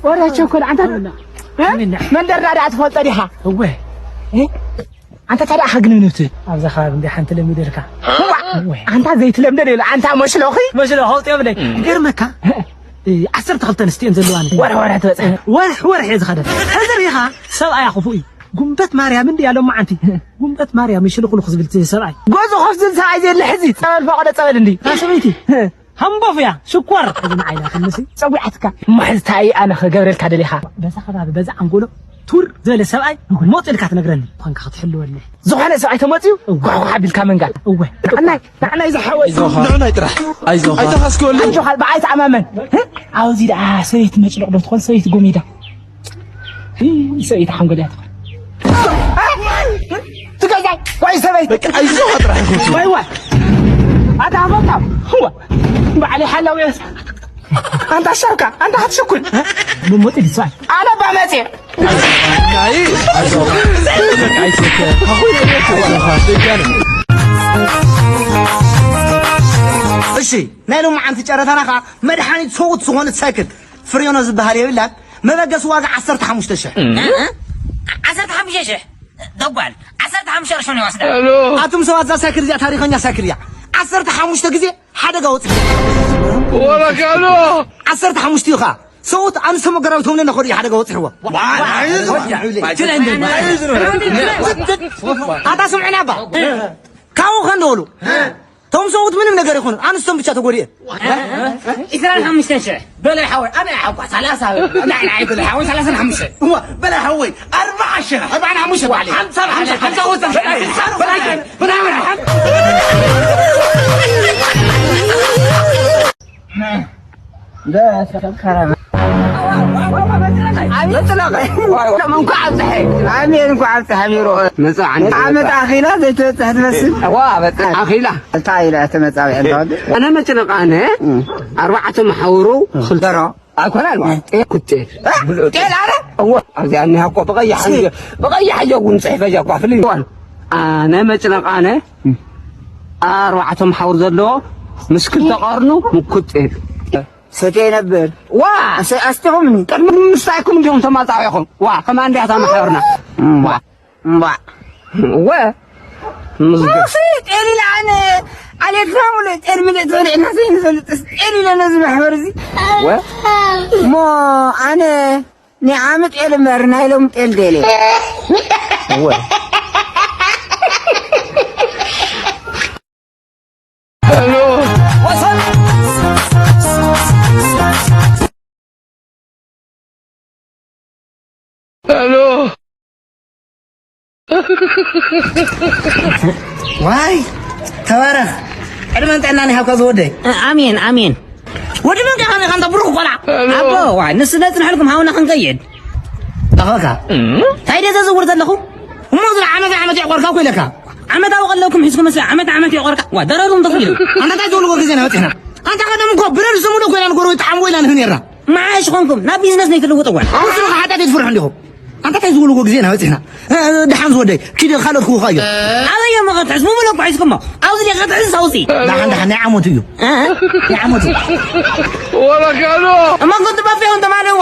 ወረ ቸኮል፣ ኣንታ እ? ኣሜን። መንደርና ደኣ ትፈልጦ ዲኻ? እወ። እ? ኣንታ ታዲያ ከግንብንብቲ ኣብዛ ከባቢ እንዲ ሓንቲ ለሚደልካ። እዋ፣ እወ። ኣንታ ዘይትለምደ ደሎ ኣንታ መሽሎኺ? መሽሎ ኸውጥ የብለይ። ገርመካ፣ እ፣ ዓሰርተ ክልተ ኣንስቲ እየን ዘለዋኒ። ወረ ወረ ትበጽሕ። ወርሕ ወርሕ እየ ዝኸደን። ሕዚ ሪኻ፣ ሰብኣያ ክፉእ እዩ። ጉንበት ማርያም እንዲ ያለው መዓንቲ። ጉንበት ማርያም ይሽልኹልኹ ዝብል እቲ ሰብኣይ። ጎዞ ኸፍ ዝብል ሰብኣይ ዘየለ ሕዚ ጸበል ፈቐዶ ጸበል እንዲ። እታ ሰበይቲ። ሃምቦፍ እያ፣ ሽኮር። እዚ ንዓይ ኢላ ትምሲ። ጸዊዓትካ። እሞ ሕዚ እንታይ ኣነ ክገብረልካ ደሊኻ? በዛ ከባቢ፣ በዛ ኣንጎሎ ቱር ዝበለ ሰብኣይ ሞት ኢልካ ትነግረኒ። ኳንካ ክትሕልወለይ። ዝኾነ ሰብኣይ ተመጽዩ፣ እወ። ጓሕጓሕ ኣቢልካ መንጋል። እወ። ንዓናይ፣ ንዓናይ ዝሓወይ። ኣይዞኻ። ንዕናይ ጥራሕ። ኣይዞኻ። ኣይተኻስከወለይ። ኣጆኻ፣ ብዓይ ተኣማመን። እ? ኣብዚ ደኣ ሰበይቲ መጭሎቕ ዶ ትኾን፣ ሰበይቲ ጎሚዳ? እ፣ ሰበይቲ ሓንጎል እያ ትኾን። ትገዛይ ወይ ሰበይቲ? በቃ ኣይዞኻ ጥራሕ ይኹን። ወይ ወይ። ኣታ ሃብታም። እወ። ባዕለይ ሓላው እየ። ኣንታ ሻርካ፣ ኣንታ ክትሽኩል። ብሞት ይድሳል። ኣነ ባመጽእ። ናይ፣ ኣይዞኻ። በቃ ኣይዞኻ። ኣይዞኻ። ደጋነ። እሺ፣ ናይ ሎማዓንቲ ጨረታና ኸዓ መድሓኒት ሰብኡት ዝኾነት ሳይክል ፍሬኖ ዝበሃል የብላን። መበገሲ ዋጋ ዓሰርተ ሓሙሽተ ሽሕ። እ? እ? ዓሰርተ ሓሙሽተ ሽሕ? ደጓል፣ ዓሰርተ ሓሙሽተ ቅርሺ እውን ይወስዳ። ኣቱም ሰባት፣ እዛ ሳይክል እዚኣ ታሪኸኛ ሳይክል እያ። ዓሰርተ ሓሙሽተ ግዜ ሓደጋ ወፂ። ወረጋሎ። ዓሰርተ ሓሙሽተ እዩ ኸዓ። ሰብኡት ኣንስቶም መገራዊ ተውነ እናኸዱ እዩ ሓደጋ ወፂሕዎ። ኣታ ስምዑኒ ኣባ። ካብኡ ከንደወሉ። እቶም ሰብኡት ምንም ነገር ይኹኑ፣ ኣንስቶም ብቻ ተጎዲኤን። ዒስራን ሓሙሽተን ሽሕ። በላይ ሓወይ፣ ኣነ ሓቋ ሰላሳ፣ ናይ፣ ናይ በላይ ሓወይ ሰላሳን ሓሙሽተን። እዋ፣ በላይ ሓወይ፣ ኣርባዓ ሽሕ፣ ኣርባዓን ሓሙሽተን ባዕለይ። ሓምሳ፣ ሓምሳ፣ ሓምሳ ወሰን፣ በላይ፣ በላይ፣ በላይ፣ በላይ። ኣሜን፣ እንኳዕ ኣብፀሐ። ኣሜን፣ እንኳዕ ኣብፀሐ። ቢሮ መፅእ ዓንዲ ዓመት ኣኺላ ዘይትበፅሕ ትመስል። ዋ፣ በፅሕ ኣኺላ። እንታይ ኢላ እተ መፃዊዐ እንተወዲ? ኣነ መጭነቕ ኣነ እም። ኣርባዕተ መሓውሩ እም። ክልተ ሮ ኣይኮነ ኣልዋ። እ። ጤል ኩቴል። እ? ብልዑ ጤል ኣረ? እወ፣ ኣብዚኣ እኒሃ እኮ ብቐያሕ እስኪ። እየ፣ ብቐያሕ እየ እውን ፅሒፈ እያ እኳ ፍልይ ይዋል። ኣነ መጭነቕ ኣነ እም። ኣርባዕተ መሓውር ዘለዎ ምስ ክልተ ቀርኑ ምኩት ጤል። ሰትየ ይነብር። ዋ! ኣሰ-፣ ኣስቲኹምኒ። ቅድሚ ምስታይኩም እንዲኹም ተማጻዊኹም። ዋ፣ ከማን እንዲያ እታ መሓውርና። እም። ዋ። እምባዕ። እወ። ምዝገ- እሺ፣ ጤል ኢለ ኣነ፣ ዓሌትና ሙሉእ ጤል ምልእ ተበሊዕና ዘይንፈልጥስ፣ ጤል ኢለ ነዚ ማሕበር እዚ። እወ። እሞ ኣነ፣ ናይ ዓሚ ጤል እምበር፣ ናይ ሎሚ ጤል ደልየ። እወ። ሄሎ። ዋይ፣ ተባረኽ። ዕድመን ጥዕናን ይሃብካ ዝወደይ። ኣሜን፣ ኣሜን። ወዲ መን ዲኻ፣ ኣንታ ብሩኽ ቆልዓ? ሄሎ። ኣቦ፣ ዋይ፣ ንስለ ጽንሐልኩም ሃውና ክንከይድ። ኣኸካ። እንታይ ደዘዝውር ዘለኹ? እሞ እዚ ዓመት ዓመት የዕቆርካ እኮ ኢለካ። ዓመታዊ ቀለብኩም ሒዝኩም መስለ ዓመት ዓመት የዕቆርካ። ዋ፣ ደረሩ እንተኽይሉ። ኣንታ እንታይ ዝብልዎ ግዜ ኢና በጺሕና? ኣንታ ቀደም እኮ ብረድ ዝሙሉ ኮይና ንጎረቤት ጥዓምዎ ኢና ንህብ ነርና። መዓሽ ኾንኩም ናብ ቢዝነስ ነይትልውጥዋ። ንስኹም ከ ሓጢኣት ኣይትፍርሑ እንዲኹም። ኣንታ እንታይ ዝብልዎ ግዜ ኢና በጺሕና? እ፣ ደሓን ዝወደይ፣ ኪደ ካልኦት ክውኻዮ። ኣበይ እዮም መኸትሕዝ? ምብሎ እኮ ሒዝኩሞ። ኣብዚ ዲኻ ክትሕዝ ኣውጺ። ደሓን፣ ደሓን፣ ናይ ዓመቱ እዩ። እ? ናይ ዓመቱ። ወረጋሎ። እሞ ክንቱ ባፌ እውን ተማለዋ።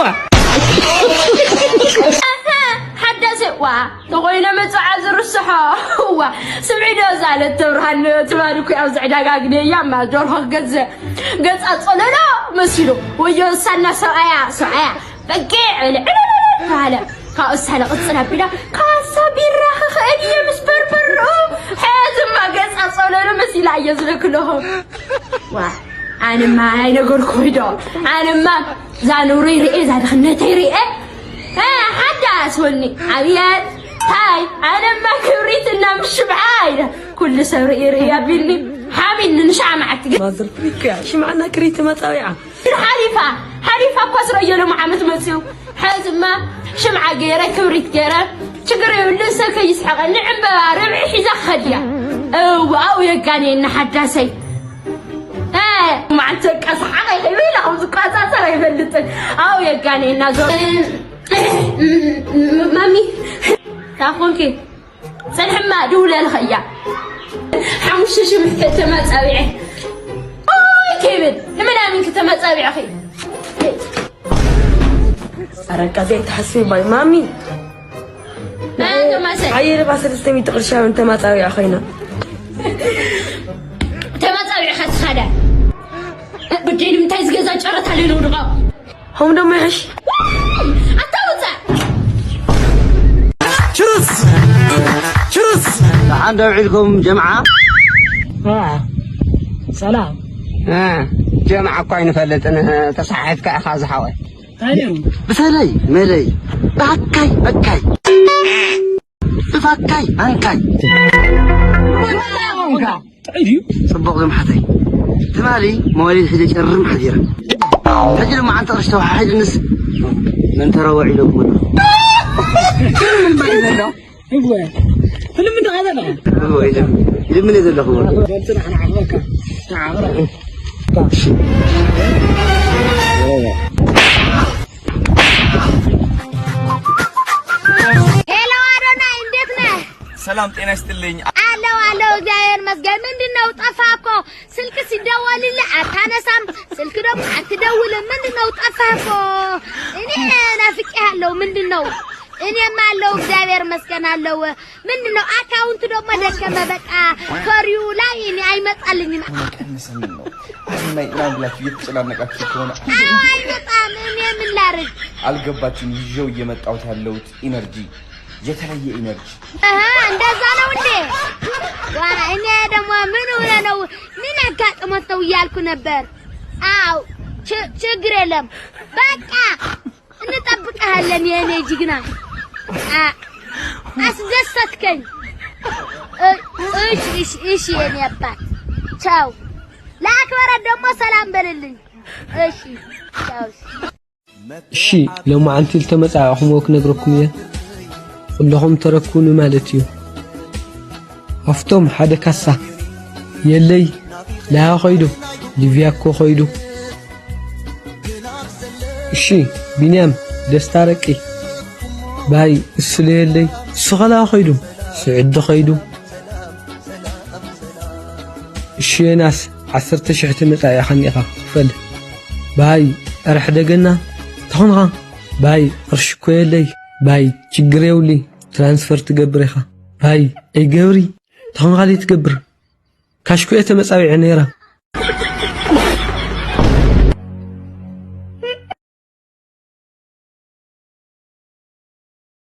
ሓዳሴ፣ ዋ፣ ተኾይነ መጽዓ ዝርስሖ። ዋ፣ ስምዒ ዶ ዛለት ተብርሃን ትማሊ እኮ ኣብዚ ዕዳጋ ግደያ እማ ጆርሆ ገዘ ገጻ ጸለሎ መሲሉ። ወዮ ሳና ሰብኣያ፣ ሰብኣያ። በጊዕ ዕልዕልዕልዕ ተባለ። ካብኡ ሳለ ቅጽል ኣቢላ፣ ካሳ ቢራ ክኽእል እየ ምስ በርበርኡ። ሕዝማ ገጻ ጸለሎ መሲላ እየ ዝለክለኹ። ዋ፣ ኣነማ ኣይነገርኩኺ ዶ? ኣነማ እዛ ነውረይ ርኤ፣ እዛ ድኽነተይ ርኤ። እ፣ ሓዳስ ወኒ፣ ኣብየት፣ ታይ፣ ኣነማ ክብሪት እና ምሽብዓ ኢለ። ኩሉ ሰብ ርኢ ርኢ ኣቢልኒ፣ ሓሚኒ ንሽዓ መዓልቲ ግን። ማዘር ፍሪክ እያ፣ ሽምዓና ክሪቲ መጻዊዓ። ሓሊፋ፣ ሓሊፋ እኳ ስረዮ ሎም ዓመት መጽዩ። ሕዝማ ሽምዓ ገይረ፣ ክብሪት ገይረ፣ ችግር የብሉ፣ ሰብ ከይስሐቐኒ፣ ዕምበባ ርብዒ ሒዛ ክኸድ እያ። እዋው፣ የጋኔና ሓዳሰይ። እ፣ መዓልቲ በቃ ሰሓቐ ይኸይዱ ኢለ፣ ከም ዝቋጻጸር ኣይፈልጥን። ኣው የጋኔና ዞ-፣ ማሚ፣ እንታይ ኾንኪ? ጸንሕማ ድውለልኺ እያ። ሓሙሽተ ሽሕ ምሕተ ተመጻቢዐ። ኦይ፣ ኬብል፣ ንምናምን ክተመጻቢዕኺ? ኣረ ቀዚ ኣይትሓስቢ ባይ ማሚ። ኣያ ቶማሰ ሓየለ ባ ሰለስተ ሚእቲ ቅርሻ ውን ተማፃዊያ ኮይና። ተማፃዊዕካ ትኻዳ። ወደይ ንምንታይ ዝገዛ ጨረታ ሌሎ ድቓ ሆም ደሞ ይሕሽ። ኣታ ውፃእ ችሩስ ችሩስ ደሓን ደው ዒልኩም ጀምዓ ሰላም እ፣ ጀምዓ እኳ ኣይንፈልጥን ተሳሒፍካ ኢኻ ዝሓወ እንታይ ነይሩ? ብሰለይ መለይ ብኣካይ በካይ ብፋካይ ኣንካይ እንታይ ኾንካ? ጥዑይ ድዩ? ጽቡቕ ዝምሓተይ ትማሊ መዋሊድ ሒዘ ጨርም ሓዲረ ሕጂ ድማ ዓንተ ቅርሽ ተዋሓሒድንስ መን ተረወ ኢሎ ክመጣ እወ። ፍልም እንዶ ኸዘለ ይልምን ዘለኹ ገልጽ ንዓና ዓቕበካ ንዓቕበካ ሄሎ አዶናይ፣ እንዴት ነህ? ሰላም ጤና ይስጥልኝ። አለው አለው፣ እግዚአብሔር ይመስገን። ምንድን ነው ጠፋ እኮ። ስልክ ሲደወልልህ አታነሳም፣ ስልክ ደግሞ አትደውልም። ምንድን ነው ጠፋ እኮ። እኔ ናፍቄሃለሁ። ምንድን ነው? እኔም አለው፣ እግዚአብሔር ይመስገን አለው። ምንድን ነው አካውንት ደግሞ ደከመ። በቃ ከሪው ላይ እኔ አይመጣልኝም። ቀንሰን ነው አዶናይ ምናምን ብላችሁ እየተጨናነቃችሁ ከሆነ አዎ አይመጣም። እኔ ምን ላርግ? አልገባችሁም። ይዤው እየመጣሁት ያለሁት ኢነርጂ የተለየ ኢነርጂ አሃ፣ እንደዛ ነው እንዴ? ዋ፣ እኔ ደግሞ ምን ሆነ ነው? ምን አጋጥሞት ነው እያልኩ ነበር። አው ች- ችግር የለም። በቃ እንጠብቅሃለን የእኔ ጅግና። አ- አስደሰትከኝ። እ- እሺ እሺ እሺ የኔ አባት ቻው። ለአክበረት ደግሞ ሰላም በልልኝ። እሺ ቻው። እሺ። እሺ ሎማዓንቲ ዝተመጻእኹምዎ ክነግረኩም እየ። ኩለኹም ተረክቡኒ ማለት እዩ። ሃፍቶም ሓደ ካሳ የለይ። ላሃ ኸይዱ፣ ሊቭያ እኮ ኸይዱ። እሺ ቢንያም ደስታ ረቂ ባይ እሱ ለየለይ። እሱ ኸላ ኸይዱ፣ ስዑዲ ኸይዱ። እሺ ዮናስ ዓሰርተ ሽሕ ትመጻእ ኢኻ እኒኻ ክፈል። ባይ ኣረ ሕደገና ተኾንኻ ባይ ቅርሺ እኮ የለይ። ባይ ችግር የብሉይ ትራንስፈር ትገብር ኢኻ። ባይ ኣይገብሪ ተኾንኻ ዘይትገብር ካሽኮ እየ ተመጻዊዐ ነይራ።